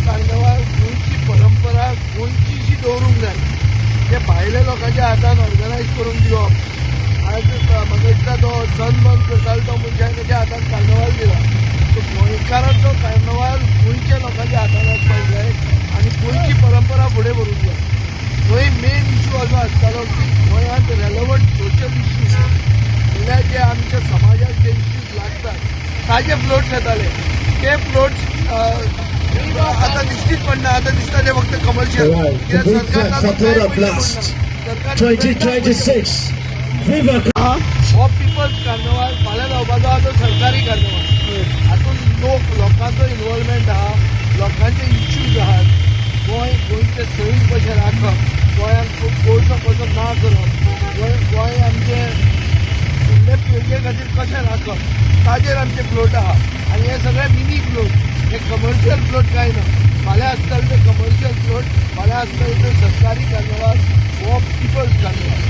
Cornwall, गोंयची परंपरा गोंयची दवरूंक जाय. ते भायल्या लोकांच्या हातान ऑर्गनायज करून दिवप. आज म्हाका दिसता तो सनबर्न करतालो तो मनशान तेच्या हातान कार्नवाल दिला. सो गोंयकारांचो कार्नवाल गोंयच्या लोकांच्या हातान आसपाक जाय आनी गोंयची परंपरा फुडें व्हरूंक जाय. थंय मेन इशू असो आसतालो की गोंयांत रेलेवंट सोशल इश्यूज, म्हणल्यार जे आमच्या समाजाक जे इश्यूज लागतात ताजे फ्लोट्स येताले. ते फ्लोट्स आतां दिश्टीच पडना. आतां दिसता ते फक्त कमर्शियल. Right. सरकार The Big Blast 2026. Viva हो पिपल्स कार्नवाल फाल्यां जावपाचो आहा तो सरकारी कार्नवाल. हातूंत लोकांचो इन्वॉल्वमेंट आहा, लोकांचे इश्यूज आहात. गोंय, गोंयचें सैम कशें राखप, गोंयांत कोळसो कसो ना करप, गोंय गोंय आमचें फुडले पिळगे खातीर कशें राखप, ताजेर आमचे फ्लोट आहा. आनी हे सगळे मिनी फ्लोट, हे कमर्शियल फ्लोट कांय ना. फाल्यां आसतले ते कमर्शियल फ्लोट. फाल्यां आसतले ते सरकारी कार्नवाल. हो पिपल्स कार्नवाल.